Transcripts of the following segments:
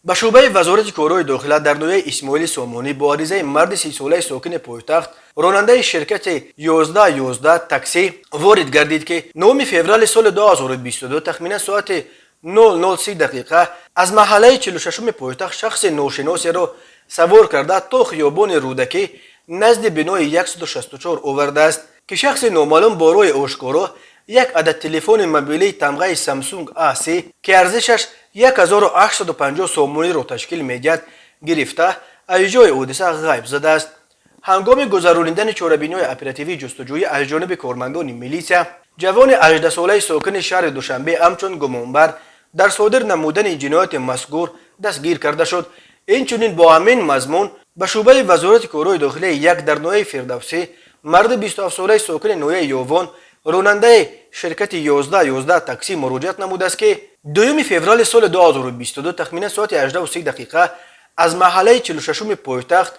Ба шӯъбаи Вазорати корҳои дохила дар ноҳияи Исмоили Сомонӣ бо аризаи марди 30-солаи сокини пойтахт, ронандаи ширкати 1111 таксӣ ворид гардид, ки 9 феврали соли 2022 тахминан соати 00:30 дақиқа аз маҳаллаи 46-уми пойтахт шахси ношиносеро савор карда, то хиёбони Рӯдакӣ назди бинои 164 овардааст, ки шахси номаълум бо роҳи ошкоро як адад телефони мобилии тамғаи Samsung A30, ки арзишаш 1850 сомониро ташкил медиҳад, гирифта, аз ҷои ҳодиса ғайб задааст. Ҳангоми гузаронидани чорабиниҳои оперативии ҷустуҷӯӣ аз ҷониби кормандони милитсия ҷавони 18-солаи сокини шаҳри Душанбе ҳамчун гумонбар дар содир намудани ҷинояти мазкур дастгир карда шуд. Инчунин бо ҳамин мазмун ба шӯъбаи Вазорати корҳои дохилияи як дар ноҳияи Фирдавсӣ марди 27-солаи сокини ноҳияи Ёвон, ронандаи ширкати 1111 таксӣ муроҷиат намудааст, ки 2 феврали соли 2022 тахминан соати 18:30 дақиқа аз маҳаллаи 46-уми пойтахт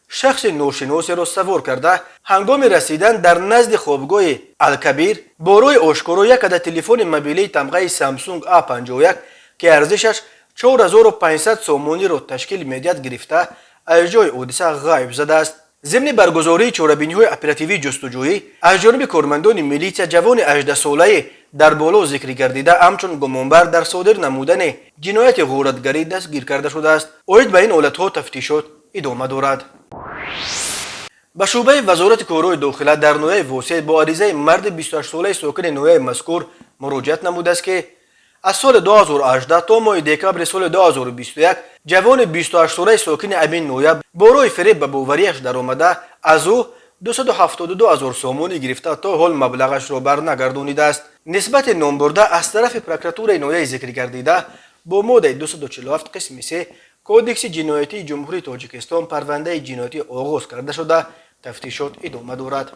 шахси ношиносеро савор карда, ҳангоми расидан дар назди хобгоҳи Алкабир бо роҳи ошкоро як адад телефони мобилии тамғаи Samsung A51, ки арзишаш 4500 сомониро ташкил медиҳад, гирифта, аз ҷои ҳодиса ғайб задааст. Зимни баргузории чорабиниҳои оперативии ҷустуҷӯӣ аз ҷониби кормандони милитсия ҷавони 18-солаи дар боло зикр гардида ҳамчун гумонбар дар содир намудани ҷинояти ғоратгарӣ дастгир карда шудааст. Оид ба ин ҳолатҳо тафтишот идома дорад. Ба шӯъбаи Вазорати корҳои дохила дар ноҳияи Восеъ бо аризаи марди 28-солаи сокини ноҳияи мазкур муроҷиат намудааст, ки аз соли 2018 то моҳи декабри соли 2021 ҷавони 28-солаи сокини ҳамин ноҳия бо роҳи фиреб ба бовариаш даромада, аз ӯ 272 ҳазор сомонӣ гирифта, то ҳол маблағашро барнагардонидааст. Нисбати номбурда аз тарафи прокуратураи ноҳияи зикргардида бо моддаи 247 қисми 3 Кодекси ҷиноятии Ҷумҳурии Тоҷикистон парвандаи ҷиноятӣ оғоз карда шуда, тафтишот идома дорад.